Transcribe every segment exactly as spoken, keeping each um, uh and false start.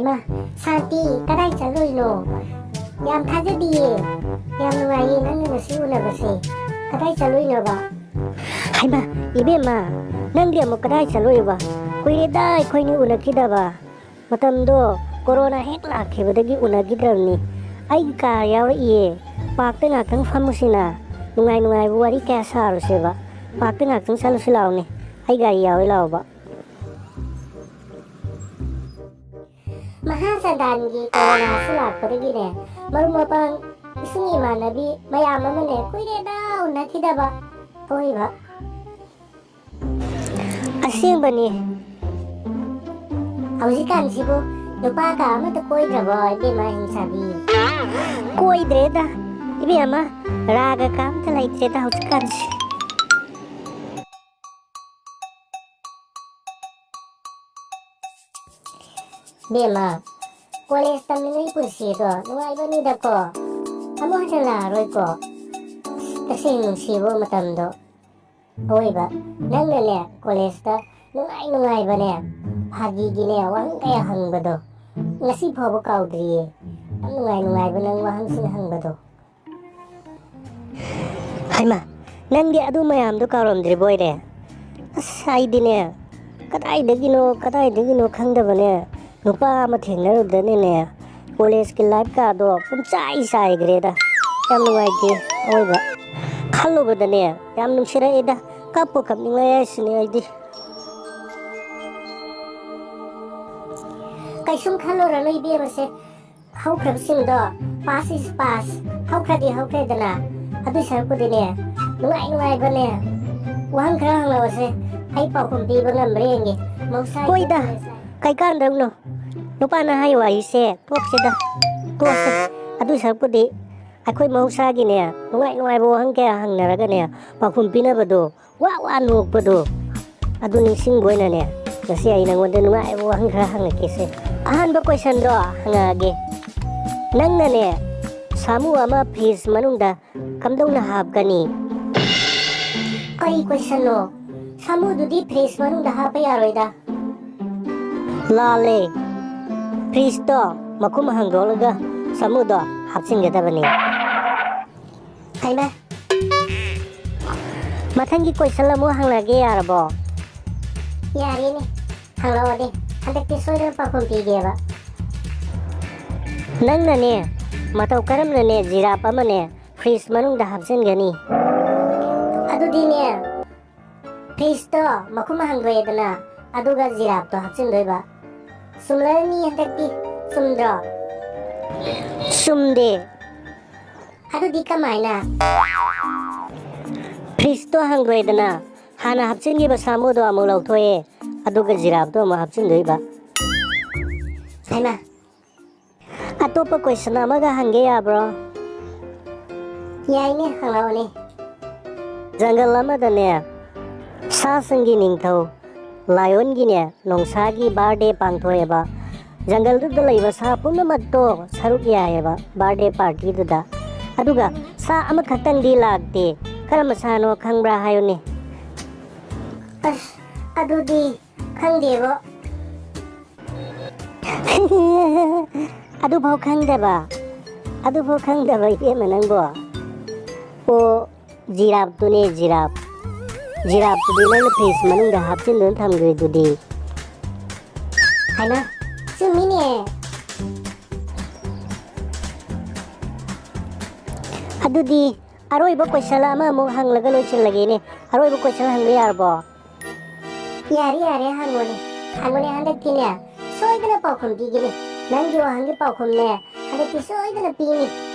ꯃꯥ, ꯁꯥꯟꯇꯤ, ꯀꯗꯥꯏ ꯆꯠꯂꯨꯏꯅꯣ? ꯌꯥꯝ ꯊꯥꯖꯗꯤꯌꯦ꯫ ꯌꯥꯝ ꯅꯨꯡꯉꯥꯏꯌꯦ ꯅꯪꯒ ꯉꯁꯤ ꯎꯅꯕꯁꯦ꯫ ꯀꯗꯥꯏ ꯆꯠꯂꯨꯏꯅꯣꯕ? ꯍꯩꯃꯥ, ꯏꯕꯦꯝꯃ, ꯅꯪꯗꯤ ꯑꯃꯨꯛ ꯀꯗꯥꯏ ꯆꯠꯂꯨꯏꯕ? ꯀꯨꯏꯔꯦꯗ ꯑꯩꯈꯣꯏꯅꯤ ꯎꯅꯈꯤꯗꯕ꯫ ꯃꯇꯝꯗꯣ ꯀꯣꯔꯣꯅꯥ ꯍꯦꯛ ꯂꯥꯛꯈꯤꯕꯗꯒꯤ ꯎꯅꯈꯤꯗ꯭ꯔꯕꯅꯤ꯫ ꯑꯩꯒꯤ ꯀꯥꯔ ꯌꯥꯎꯔꯛꯏꯌꯦ꯫ ꯄꯥꯔꯛꯇ ꯉꯥꯛꯇꯪ ꯐꯝꯃꯨꯁꯤꯅ꯫ ꯅꯨꯡꯉꯥꯏ ꯅꯨꯡꯉꯥꯏꯕ ꯋꯥꯔꯤ ꯀꯌꯥ ꯁꯥꯔꯨꯁꯦꯕ꯫ ꯄꯥꯔꯛꯇ ꯉꯥꯛꯇꯪ ꯆꯠꯂꯨꯁꯤ ꯂꯥꯛꯑꯣꯅꯦ꯫ ꯑꯩ ꯒꯥꯔꯤ ꯌꯥꯎꯋꯦ ꯂꯥꯛꯑꯣꯕ꯫ ꯃꯍꯥꯆꯟꯗꯥꯟꯒꯤ ꯀꯣꯔꯣꯅꯥꯁꯤ ꯂꯥꯛꯄꯗꯒꯤꯅꯦ, ꯃꯔꯨꯞ ꯃꯄꯥꯡ, ꯏꯁꯨꯡ ꯏꯃꯥꯟꯅꯕꯤ ꯃꯌꯥꯝ ꯑꯃꯅꯦ, ꯀꯨꯏꯔꯦꯗ ꯎꯅꯈꯤꯗꯕ꯫ ꯑꯋꯣꯏꯕ꯫ ꯑꯁꯦꯡꯕꯅꯤ꯫ ꯍꯧꯖꯤꯛꯀꯥꯟꯁꯤꯕꯨ ꯅꯨꯄꯥꯒ ꯑꯃꯠꯇ ꯀꯣꯏꯗ꯭ꯔꯕꯣ, ꯏꯕꯦꯝꯃ ꯍꯤꯡꯆꯥꯕꯤ? ꯀꯣꯏꯗ꯭ꯔꯦꯗ, ꯏꯕꯦꯝꯃ, ꯔꯥꯒ ꯀ ꯑꯝꯇ ꯂꯩꯇ꯭ꯔꯦꯗ ꯍꯧꯖꯤꯛꯀꯥꯟꯁꯤ꯫ ꯏꯕꯦꯝꯃ, ꯀꯣꯂꯦꯖ ꯇꯝꯂꯤꯉꯩ ꯄꯨꯟꯁꯤꯗꯣ ꯅꯨꯡꯉꯥꯏꯕꯅꯤꯗꯀꯣ꯫ ꯑꯃꯨꯛ ꯍꯟꯅ ꯂꯥꯛꯑꯔꯣꯏꯀꯣ꯫ ꯇꯁꯦꯡ ꯅꯨꯡꯁꯤꯕ ꯃꯇꯝꯗꯣ꯫ ꯑꯋꯣꯏꯕ, ꯅꯪꯅꯅꯦ, ꯀꯣꯂꯦꯖꯇ ꯅꯨꯡꯉꯥꯏ ꯅꯨꯡꯉꯥꯏꯕꯅꯦ, ꯐꯥꯒꯤꯒꯤꯅꯦ, ꯋꯥꯍꯪ ꯀꯌꯥ ꯍꯪꯕꯗꯣ꯫ ꯉꯁꯤ ꯐꯥꯎꯕ ꯀꯥꯎꯗ꯭ꯔꯤꯌꯦ꯫ ꯌꯥꯝ ꯅꯨꯡꯉꯥꯏ ꯅꯨꯡꯉꯥꯏꯕ ꯅꯪ ꯋꯥꯍꯪꯁꯤꯡ ꯍꯪꯕꯗꯣ꯫ ꯍꯩꯃꯥ, ꯅꯪꯗꯤ ꯑꯗꯨ ꯃꯌꯥꯝꯗꯣ ꯀꯥꯎꯔꯝꯗ꯭ꯔꯤꯕ ꯑꯣꯏꯔꯦ? ꯑꯁ, ꯑꯩꯗꯤꯅꯦ, ꯀꯗꯥꯏꯗꯒꯤꯅꯣ, ꯀꯗꯥꯏꯗꯒꯤꯅꯣ ꯈꯪꯗꯕꯅꯦ, ꯅꯨꯄꯥ ꯑꯃ ꯊꯦꯡꯅꯔꯨꯕꯗꯅꯤꯅꯦ, ꯀꯣꯂꯦꯖꯀꯤ ꯂꯥꯏꯐ ꯀꯥꯗꯣ ꯄꯨꯡꯆꯥꯏ ꯆꯥꯏꯈ꯭ꯔꯦꯗ꯫ ꯌꯥꯝ ꯅꯨꯡꯉꯥꯏꯇꯦ ꯑꯋꯣꯏꯕ꯫ ꯈꯜꯂꯨꯕꯗꯅꯦ, ꯌꯥꯝ ꯅꯨꯡꯁꯤꯔꯛꯑꯦꯗ꯫ ꯀꯞꯄꯨ ꯀꯞꯅꯤꯡꯂꯛꯑꯦ ꯍꯥꯏꯁꯤꯅꯦ ꯑꯩꯗꯤ꯫ ꯀꯩꯁꯨꯝ ꯈꯜꯂꯨꯔꯅꯨ ꯏꯕꯦꯝꯃꯁꯦ꯫ ꯍꯧꯈ꯭ꯔꯕꯁꯤꯡꯗꯣ, past is past, ꯍꯧꯈ꯭ꯔꯗꯤ ꯍꯧꯈ꯭ꯔꯦꯗꯅ꯫ ꯑꯗꯨꯏ ꯁꯔꯨꯛꯄꯨꯗꯤꯅꯦ, ꯅꯨꯡꯉꯥꯏ ꯅꯨꯡꯉꯥꯏꯕꯅꯦ, ꯋꯥꯍꯪ ꯈꯔ ꯍꯪꯂꯛꯑꯣꯁꯦ꯫ ꯑꯩ ꯄꯥꯎꯈꯨꯝ ꯄꯤꯕ ꯉꯝꯕ꯭ꯔꯥ ꯌꯦꯡꯒꯦ꯫ ꯃꯍꯧꯁꯥꯒꯤ ꯍꯣꯏꯗ, ꯀꯩꯀꯥꯟꯗꯧꯅꯣ? ꯅꯨꯄꯥꯅ ꯍꯥꯏ ꯋꯥꯔꯤꯁꯦ ꯇꯣꯛꯁꯤꯗ, ꯇꯣꯛꯁꯦ꯫ ꯑꯗꯨꯏ ꯁꯔꯨꯛꯄꯨꯗꯤ ꯑꯩꯈꯣꯏ ꯃꯍꯧꯁꯥꯒꯤꯅꯦ, ꯅꯨꯡꯉꯥꯏ ꯅꯨꯡꯉꯥꯏꯕ ꯋꯥꯍꯪ ꯀꯌꯥ ꯍꯪꯅꯔꯒꯅꯦ, ꯄꯥꯎꯈꯨꯝ ꯄꯤꯅꯕꯗꯣ, ꯋꯥ ꯋꯥ ꯅꯣꯛꯄꯗꯣ, ꯑꯗꯨ ꯅꯤꯡꯁꯤꯡꯕ ꯑꯣꯏꯅꯅꯦ, ꯉꯁꯤ ꯑꯩ ꯅꯪꯉꯣꯟꯗ ꯅꯨꯡꯉꯥꯏꯕ ꯋꯥꯍꯪ ꯈꯔ ꯍꯪꯉꯛꯀꯦꯁꯦ꯫ ꯑꯍꯥꯟꯕ ꯀꯣꯏꯁꯟꯗꯣ ꯍꯪꯉꯛꯑꯒꯦ꯫ ꯅꯪꯅꯅꯦ, ꯁꯥꯃꯨ ꯑꯃ ꯐ꯭ꯔꯤꯖ ꯃꯅꯨꯡꯗ ꯀꯝꯗꯧꯅ ꯍꯥꯞꯀꯅꯤ? ꯀꯔꯤ ꯀꯣꯏꯁꯟꯅꯣ? ꯁꯥꯃꯨꯗꯨꯗꯤ ꯐ꯭ꯔꯤꯖ ꯃꯅꯨꯡꯗ ꯍꯥꯞꯄ ꯌꯥꯔꯣꯏꯗ꯫ ꯂꯥꯜꯂꯦ꯫ ꯐ꯭ꯔꯤꯖꯇꯣ ꯃꯈꯨꯝ ꯍꯥꯡꯗꯣꯛꯂꯒ ꯁꯥꯃꯨꯗꯣ ꯍꯥꯞꯆꯤꯟꯒꯗꯕꯅꯤ꯫ ꯍꯩꯃꯥ! ꯃꯊꯪꯒꯤ ꯀꯣꯏꯁꯟ ꯑꯃꯨꯛ ꯍꯪꯂꯛꯑꯒꯦ, ꯌꯥꯔꯕꯣ? ꯌꯥꯔꯦꯅꯦ, ꯍꯪꯂꯛꯑꯣꯅꯦ꯫ ꯍꯟꯗꯛꯇꯤ ꯁꯣꯏꯗꯅ ꯄꯥꯎꯈꯨꯝ ꯄꯤꯒꯦꯕ꯫ ꯅꯪꯅꯅꯦ, ꯃꯇꯧ ꯀꯔꯝꯅꯅꯦ ꯖꯤꯔꯥꯞ ꯑꯃꯅꯦ ꯐ꯭ꯔꯤꯖ ꯃꯅꯨꯡꯗ ꯍꯥꯞꯆꯤꯟꯒꯅꯤ? ꯑꯗꯨꯗꯤꯅꯦ, ꯐ꯭ꯔꯤꯖꯇꯣ ꯃꯈꯨꯝ ꯍꯥꯡꯗꯣꯛꯑꯦꯗꯅ, ꯑꯗꯨꯒ ꯖꯤꯔꯥꯞꯇꯣ ꯍꯥꯞꯆꯤꯟꯗꯣꯏꯕ꯫ ꯆꯨꯝꯂꯔꯅꯤ ꯍꯟꯗꯛꯇꯤ, ꯆꯨꯝꯗ꯭ꯔꯣ? ꯆꯨꯝꯗꯦ꯫ ꯑꯗꯨꯗꯤ ꯀꯃꯥꯏꯅ? ꯐ꯭ꯔꯤꯖꯇꯣ ꯍꯥꯡꯗꯣꯛꯑꯦꯗꯅ, ꯍꯥꯟꯅ ꯍꯥꯞꯆꯤꯟꯈꯤꯕ ꯁꯥꯃꯨꯗꯣ ꯑꯃꯨꯛ ꯂꯧꯊꯣꯛꯑꯦ, ꯑꯗꯨꯒ ꯖꯤꯔꯥꯞꯇꯣ ꯑꯃꯨꯛ ꯍꯥꯞꯆꯤꯟꯗꯣꯏꯕ꯫ ꯍꯩꯃꯥ! ꯑꯇꯣꯞꯄ ꯀꯣꯏꯁꯟ ꯑꯃꯒ ꯍꯪꯒꯦ, ꯌꯥꯕ꯭ꯔꯣ? ꯌꯥꯏꯅꯦ, ꯍꯪꯂꯛꯑꯣꯅꯦ꯫ ꯖꯪꯒꯜ ꯑꯃꯗꯅꯦ, ꯁꯥꯁꯤꯡꯒꯤ ꯅꯤꯡꯊꯧ ꯂꯥꯏꯑꯣꯟꯒꯤꯅꯦ, ꯅꯣꯡꯁꯥꯒꯤ ꯕꯥꯔꯗꯦ ꯄꯥꯡꯊꯣꯛꯑꯦꯕ꯫ ꯖꯪꯒꯜꯗꯨꯗ ꯂꯩꯕ ꯁꯥ ꯄꯨꯝꯅꯃꯛꯇꯣ ꯁꯔꯨꯛ ꯌꯥꯏꯌꯦꯕ ꯕꯥꯔꯗꯦ ꯄꯥꯔꯇꯤꯗꯨꯗ꯫ ꯑꯗꯨꯒ ꯁꯥ ꯑꯃꯈꯛꯇꯪꯗꯤ ꯂꯥꯛꯇꯦ꯫ ꯀꯔꯝꯕ ꯁꯥꯅꯣ ꯈꯪꯕ꯭ꯔꯥ? ꯍꯥꯏꯌꯨꯅꯦ꯫ ꯑꯁ, ꯑꯗꯨꯗꯤ ꯈꯪꯗꯦꯕꯣ꯫ ꯑꯗꯨꯐꯥꯎ ꯈꯪꯗꯕ? ꯑꯗꯨꯐꯥꯎ ꯈꯪꯗꯕ, ꯏꯕꯦꯝꯃ, ꯅꯪꯕꯣ? ꯑꯣ, ꯖꯤꯔꯥꯞꯇꯨꯅꯦ, ꯖꯤꯔꯥꯞ꯫ ꯖꯤꯔꯥꯞꯇꯨꯗꯤ ꯅꯪꯅ ꯐ꯭ꯔꯤꯖ ꯃꯅꯨꯡꯗ ꯍꯥꯞꯆꯤꯟꯗꯨꯅ ꯊꯝꯈ꯭ꯔꯤꯗꯨꯗꯤ꯫ ꯍꯥꯏꯃ, ꯆꯨꯝꯃꯤꯅꯦ꯫ ꯑꯗꯨꯗꯤ ꯑꯔꯣꯏꯕ ꯀꯣꯏꯁꯟ ꯑꯃꯃꯨꯛ ꯍꯪꯂꯒ ꯂꯣꯏꯁꯤꯜꯂꯒꯦꯅꯦ꯫ ꯑꯔꯣꯏꯕ ꯀꯣꯏꯁꯟ ꯍꯪꯕ ꯌꯥꯔꯕꯣ? ꯌꯥꯔꯦ, ꯌꯥꯔꯦ, ꯍꯪꯉꯣꯅꯦ꯫ ꯍꯪꯉꯣꯅꯦ, ꯍꯟꯗꯛꯇꯤꯅꯦ, ꯁꯣꯏꯗꯅ ꯄꯥꯎꯈꯨꯝ ꯄꯤꯒꯦꯅꯦ꯫ ꯅꯪꯒꯤ ꯋꯥꯍꯪꯒꯤ ꯄꯥꯎꯈꯨꯝꯅꯦ, ꯍꯟꯗꯛꯇꯤ ꯁꯣꯏꯗꯅ ꯄꯤꯅꯤ꯫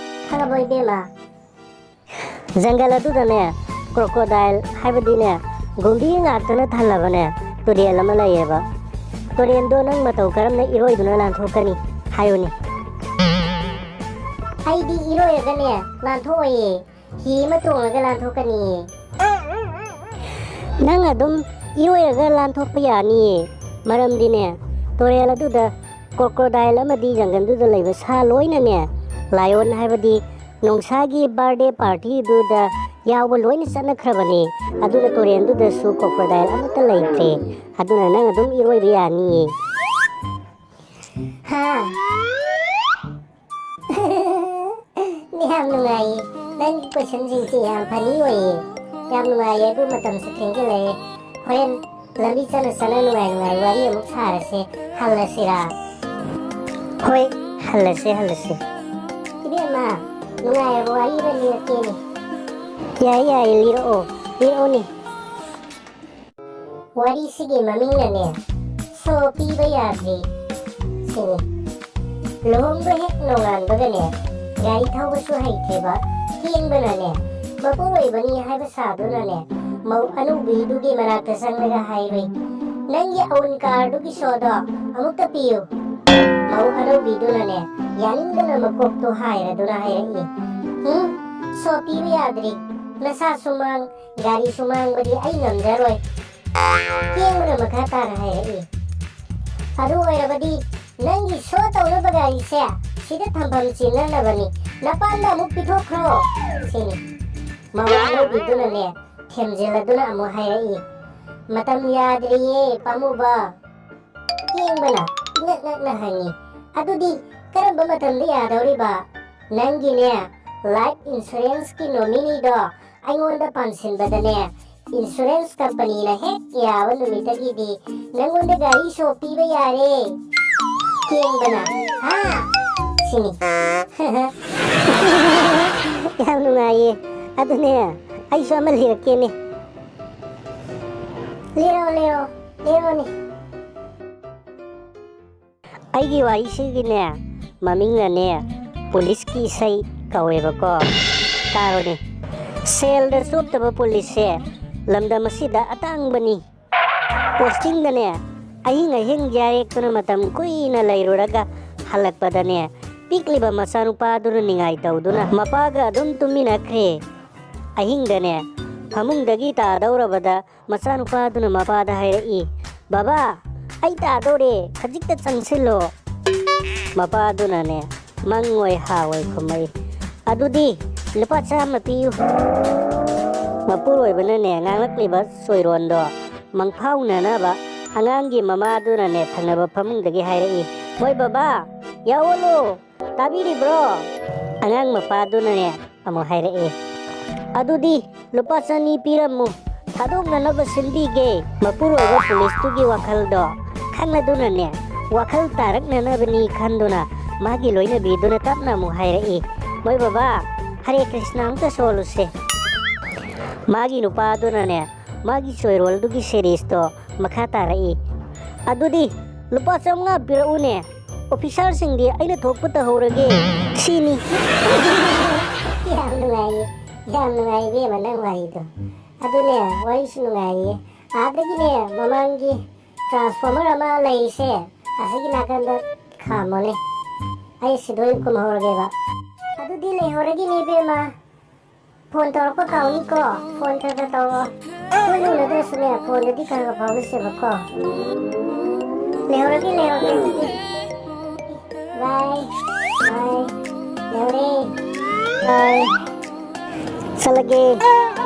ꯈꯪꯉꯕꯣ, ꯏꯕꯦꯝꯃ? ꯖꯪꯒꯜ ꯑꯗꯨꯗꯅꯦ, ꯀ꯭ꯔꯣꯀꯣꯗꯥꯏꯜ, ꯍꯥꯏꯕꯗꯤꯅꯦ, ꯒꯨꯝꯕꯤ ꯉꯥꯛꯇꯅ ꯊꯜꯂꯕꯅꯦ, ꯇꯨꯔꯦꯜ ꯑꯃ ꯂꯩꯌꯦꯕ꯫ ꯇꯨꯔꯦꯜꯗꯣ ꯅꯪ ꯃꯇꯧ ꯀꯔꯝꯅ ꯏꯔꯣꯏꯗꯨꯅ ꯂꯥꯟꯊꯣꯛꯀꯅꯤ? ꯍꯥꯏꯌꯨꯅꯦ꯫ ꯑꯩꯗꯤ ꯏꯔꯣꯏꯔꯒꯅꯦ, ꯂꯥꯟꯊꯣꯛꯑꯣꯏꯌꯦ꯫ ꯍꯤ ꯑꯃ ꯇꯣꯡꯉꯒ ꯂꯥꯟꯊꯣꯛꯀꯅꯤꯌꯦ꯫ ꯅꯪ ꯑꯗꯨꯝ ꯏꯔꯣꯏꯔꯒ ꯂꯥꯟꯊꯣꯛꯄ ꯌꯥꯅꯤꯌꯦ, ꯃꯔꯝꯗꯤꯅꯦ, ꯇꯨꯔꯦꯜ ꯑꯗꯨꯗ ꯀ꯭ꯔꯣꯀꯣꯗꯥꯏꯜ ꯑꯃꯗꯤ ꯖꯪꯒꯜꯗꯨꯗ ꯂꯩꯕ ꯁꯥ ꯂꯣꯏꯅꯅꯦ, ꯂꯥꯏꯑꯣꯟ ꯍꯥꯏꯕꯗꯤ ꯅꯣꯡꯁꯥꯒꯤ ꯕꯥꯔꯗꯦ ꯄꯥꯔꯇꯤꯗꯨꯗ ꯌꯥꯎꯕ ꯂꯣꯏꯅ ꯆꯠꯅꯈ꯭ꯔꯕꯅꯦ꯫ ꯑꯗꯨꯅ ꯇꯨꯔꯦꯜꯗꯨꯗꯁꯨ ꯀ꯭ꯔꯣꯀꯣꯗꯥꯏꯜ ꯑꯃꯠꯇ ꯂꯩꯇ꯭ꯔꯦ꯫ ꯑꯗꯨꯅ ꯅꯪ ꯑꯗꯨꯝ ꯏꯔꯣꯏꯕ ꯌꯥꯅꯤꯌꯦ꯫ ꯍꯥ? ꯌꯥꯝ ꯅꯨꯡꯉꯥꯏꯌꯦ꯫ ꯅꯪꯒꯤ questionꯁꯤꯡꯁꯦ ꯌꯥꯝ funny ꯑꯣꯏꯌꯦ꯫ ꯌꯥꯝ ꯅꯨꯡꯉꯥꯏꯌꯦ꯫ ꯑꯗꯨ ꯃꯇꯝꯁꯨ ꯊꯦꯡꯖꯤꯜꯂꯛꯑꯦ꯫ ꯍꯣꯔꯦꯟ ꯂꯝꯕꯤ ꯆꯠꯅ ꯆꯠꯅ ꯅꯨꯡꯉꯥꯏ ꯅꯨꯡꯉꯥꯏ ꯋꯥꯔꯤ ꯑꯃꯨꯛ ꯁꯥꯔꯁꯦ꯫ ꯍꯜꯂꯁꯤꯔꯥ? ꯍꯣꯏ, ꯍꯜꯂꯁꯦ, ꯍꯜꯂꯁꯦ꯫ ꯏꯕꯦꯝꯃ, ꯅꯨꯡꯉꯥꯏꯔꯕ ꯋꯥꯔꯤ ꯑꯃ ꯂꯤꯔꯛꯀꯦꯅꯦ꯫ ꯌꯥꯏ, ꯌꯥꯏ, ꯂꯤꯔꯛꯑꯣ, ꯂꯤꯔꯛꯑꯣꯅꯦ꯫ ꯋꯥꯔꯤꯁꯤꯒꯤ ꯃꯃꯤꯡꯅꯅꯦ, ꯁꯣ ꯄꯤꯕ ꯌꯥꯗ꯭ꯔꯤ ꯁꯤꯅꯤ꯫ ꯂꯨꯍꯣꯡꯕ ꯍꯦꯛ ꯅꯣꯡꯉꯥꯟꯕꯒꯅꯦ, ꯒꯥꯔꯤ ꯊꯧꯕꯁꯨ ꯍꯩꯇ꯭ꯔꯤꯕ ꯀꯦꯡꯕꯅꯅꯦ, ꯃꯄꯨꯔꯣꯏꯕꯅꯤ ꯍꯥꯏꯕ ꯁꯥꯗꯨꯅꯅꯦ, ꯃꯧ ꯑꯅꯧꯕꯤꯗꯨꯒꯤ ꯃꯅꯥꯛꯇ ꯆꯪꯂꯒ ꯍꯥꯏꯔꯨꯏ, "ꯅꯪꯒꯤ ꯑꯎꯟ ꯀꯥꯔꯗꯨꯒꯤ ꯁꯣꯗꯣ ꯑꯃꯨꯛꯇ ꯄꯤꯌꯨ"꯫ ꯃꯧ ꯑꯅꯧꯕꯤꯗꯨꯅꯅꯦ, ꯌꯥꯅꯤꯡꯗꯅ ꯃꯀꯣꯛꯇꯣ ꯍꯥꯏꯔꯗꯨꯅ ꯍꯥꯏꯔꯛꯏ, "ꯎꯝ, ꯁꯣ ꯄꯤꯕ ꯌꯥꯗ꯭ꯔꯤ, ꯅꯁꯥꯁꯨ ꯃꯥꯡ, ꯒꯥꯔꯤꯁꯨ ꯃꯥꯡꯕꯗꯤ ꯑꯩ ꯉꯝꯖꯔꯣꯏ"꯫ ꯀꯦꯡꯕꯅ ꯃꯈꯥ ꯇꯥꯅ ꯍꯥꯏꯔꯛꯏ, "ꯑꯗꯨ ꯑꯣꯏꯔꯕꯗꯤ ꯅꯪꯒꯤ ꯁꯣ ꯇꯧꯅꯕ ꯒꯥꯔꯤꯁꯦ ꯁꯤꯗ ꯊꯝꯐꯝ ꯆꯤꯟꯅꯅꯕꯅꯤ, ꯅꯄꯥꯝꯗ ꯑꯃꯨꯛ ꯄꯤꯊꯣꯛꯈ꯭ꯔꯣ" ꯁꯤꯅꯤ꯫ ꯃꯧ ꯑꯅꯧꯕꯤꯗꯨꯅꯅꯦ, ꯊꯦꯝꯖꯤꯜꯂꯗꯨꯅ ꯑꯃꯨꯛ ꯍꯥꯏꯔꯛꯏ, "ꯃꯇꯝ ꯌꯥꯗ꯭ꯔꯤꯌꯦ ꯄꯥꯝꯃꯨꯕ"꯫ ꯀꯦꯡꯕꯅ ꯏꯅꯛ ꯅꯛꯅ ꯍꯪꯉꯤ, "ꯑꯗꯨꯗꯤ ꯀꯔꯝꯕ ꯃꯇꯝꯗ ꯌꯥꯗꯧꯔꯤꯕ? ꯅꯪꯒꯤꯅꯦ, life insuranceꯀꯤ nomineeꯗꯣ ꯑꯩꯉꯣꯟꯗ ꯄꯥꯟꯁꯤꯟꯕꯗꯅꯦ, insurance companyꯅ ꯍꯦꯛ ꯌꯥꯕ ꯅꯨꯃꯤꯠꯇꯒꯤꯗꯤ ꯅꯪꯉꯣꯟꯗ ꯒꯥꯔꯤ ꯁꯣ ꯄꯤꯕ ꯌꯥꯔꯦ"꯫ ꯀꯦꯡꯕꯅ, "ꯍꯥ?" ꯁꯤꯅꯤ꯫ ꯌꯥꯝ ꯅꯨꯡꯉꯥꯏꯌꯦ꯫ ꯑꯗꯨꯅꯦ, ꯑꯩꯁꯨ ꯑꯃ ꯂꯤꯔꯛꯀꯦꯅꯦ꯫ ꯂꯤꯔꯣ, ꯂꯤꯔꯣ, ꯂꯤꯔꯣꯅꯦ꯫ ꯑꯩꯒꯤ ꯋꯥꯔꯤꯁꯤꯒꯤꯅꯦ, ꯃꯃꯤꯡꯅꯅꯦ, ꯄꯨꯂꯤꯁꯀꯤ ꯏꯁꯩ ꯀꯧꯋꯦꯕꯀꯣ꯫ ꯇꯥꯔꯣꯅꯦ꯫ ꯁꯦꯜꯗ ꯆꯣꯞꯇꯕ ꯄꯨꯂꯤꯁꯁꯦ ꯂꯝꯗꯝ ꯑꯁꯤꯗ ꯑꯇꯥꯡꯕꯅꯤ꯫ ꯄꯣꯁꯇꯤꯡꯗꯅꯦ, ꯑꯍꯤꯡ ꯑꯍꯤꯡ ꯌꯥꯔꯦꯛꯇꯨꯅ ꯃꯇꯝ ꯀꯨꯏꯅ ꯂꯩꯔꯨꯔꯒ ꯍꯜꯂꯛꯄꯗꯅꯦ, ꯄꯤꯛꯂꯤꯕ ꯃꯆꯥꯅꯨꯄꯥꯗꯨꯅ ꯅꯤꯡꯉꯥꯏ ꯇꯧꯗꯨꯅ ꯃꯄꯥꯒ ꯑꯗꯨꯝ ꯇꯨꯝꯃꯤꯟꯅꯈ꯭ꯔꯦ꯫ ꯑꯍꯤꯡꯗꯅꯦ, ꯐꯃꯨꯡꯗꯒꯤ ꯇꯥꯗꯧꯔꯕꯗ ꯃꯆꯥꯅꯨꯄꯥꯗꯨꯅ ꯃꯄꯥꯗ ꯍꯥꯏꯔꯛꯏ, "ꯕꯕꯥ, ꯑꯩ ꯇꯥꯗꯧꯔꯦ, ꯈꯖꯤꯛꯇ ꯆꯪꯁꯤꯜꯂꯣ"꯫ ꯃꯄꯥꯗꯨꯅꯅꯦ, ꯃꯪ ꯑꯣꯏ ꯍꯥ ꯑꯣꯏ ꯈꯨꯝꯃꯛꯏ, "ꯑꯗꯨꯗꯤ ꯂꯨꯄꯥ ꯆꯥꯝꯃ ꯄꯤꯌꯨ"꯫ ꯃꯄꯨꯔꯣꯏꯕꯅꯅꯦ, ꯉꯥꯡꯂꯛꯂꯤꯕ ꯆꯣꯏꯔꯣꯟꯗꯣ ꯃꯪꯐꯥꯎꯅꯅꯕ ꯑꯉꯥꯡꯒꯤ ꯃꯃꯥꯗꯨꯅꯅꯦ, ꯊꯪꯅꯕ ꯐꯃꯨꯡꯗꯒꯤ ꯍꯥꯏꯔꯛꯏ, ꯃꯣꯏ ꯕꯕꯥ, ꯌꯥꯑꯣꯂꯣ, ꯇꯥꯕꯤꯔꯤꯕ꯭ꯔꯣ? ꯑꯉꯥꯡ ꯃꯄꯥꯗꯨꯅꯅꯦ ꯑꯃꯨꯛ ꯍꯥꯏꯔꯛꯑꯦ, "ꯑꯗꯨꯗꯤ ꯂꯨꯄꯥ ꯆꯅꯤ ꯄꯤꯔꯝꯃꯨ, ꯊꯥꯗꯣꯛꯅꯅꯕ ꯁꯤꯟꯕꯤꯒꯦ"꯫ ꯃꯄꯨꯔꯣꯏꯕ ꯄꯨꯂꯤꯁꯇꯨꯒꯤ ꯋꯥꯈꯜꯗꯣ ꯈꯪꯂꯗꯨꯅꯅꯦ, ꯋꯥꯈꯜ ꯇꯥꯔꯛꯅꯅꯕꯅꯤ ꯈꯟꯗꯨꯅ ꯃꯥꯒꯤ ꯂꯣꯏꯅꯕꯤꯗꯨꯅ ꯇꯞꯅ ꯑꯃꯨꯛ ꯍꯥꯏꯔꯛꯏ, "ꯃꯣꯏ ꯕꯕꯥ, ꯍꯔꯦ ꯀ꯭ꯔꯤꯁꯅ ꯑꯝꯇ ꯁꯣꯜꯂꯨꯁꯦ"꯫ ꯃꯥꯒꯤ ꯅꯨꯄꯥꯗꯨꯅꯅꯦ ꯃꯥꯒꯤ ꯆꯣꯏꯔꯣꯜꯗꯨꯒꯤ ꯁꯦꯔꯤꯁꯇꯣ ꯃꯈꯥ ꯇꯥꯔꯛꯏ, "ꯑꯗꯨꯗꯤ ꯂꯨꯄꯥ ꯆꯥꯝꯃꯉꯥ ꯄꯤꯔꯛꯎꯅꯦ, ꯑꯣꯐꯤꯁꯥꯔꯁꯤꯡꯗꯤ ꯑꯩꯅ ꯊꯣꯛꯄ ꯇꯧꯍꯧꯔꯒꯦ" ꯁꯤꯅꯤ꯫ ꯌꯥꯝ ꯅꯨꯡꯉꯥꯏꯌꯦ, ꯌꯥꯝ ꯅꯨꯡꯉꯥꯏ ꯏꯕꯦꯝꯃ ꯅꯪ ꯋꯥꯔꯤꯗꯣ꯫ ꯑꯗꯨꯅꯦ, ꯋꯥꯔꯤꯁꯨ ꯅꯨꯡꯉꯥꯏꯌꯦ꯫ ꯑꯥꯗꯒꯤꯅꯦ, ꯃꯃꯥꯡꯒꯤ ꯇ꯭ꯔꯥꯟꯁꯐꯣꯔꯃꯔ ꯑꯃ ꯂꯩꯔꯤꯁꯦ, ꯑꯁꯤꯒꯤ ꯅꯥꯀꯟꯗ ꯈꯥꯝꯃꯣꯅꯦ, ꯑꯩ ꯁꯤꯗ ꯑꯣꯏꯅ ꯀꯨꯝꯍꯧꯔꯒꯦꯕ꯫ ꯑꯗꯨꯗꯤ ꯂꯩꯍꯧꯔꯒꯦꯅꯦ ꯏꯕꯦꯝꯃ꯫ ꯐꯣꯟ ꯇꯧꯔꯛꯄ ꯀꯥꯎꯅꯤꯀꯣ, ꯐꯣꯟ ꯈꯔ ꯈꯔ ꯇꯧꯔꯛꯑꯣ꯫ ꯇꯣꯏꯅ ꯎꯅꯗ꯭ꯔꯁꯨꯅꯦ, ꯐꯣꯟꯗꯗꯤ ꯈꯔ ꯈꯔ ꯐꯥꯎꯅꯁꯦꯕꯀꯣ꯫ ꯂꯩꯍꯧꯔꯒꯦ, ꯂꯩꯍꯧꯔꯒꯦ ꯑꯗꯨꯗꯤ꯫ ꯕꯥꯏ, ꯕꯥꯏ, ꯂꯩꯍꯧꯔꯦ꯫ ꯕꯥꯏ꯫ ꯆꯠꯂꯒꯦ꯫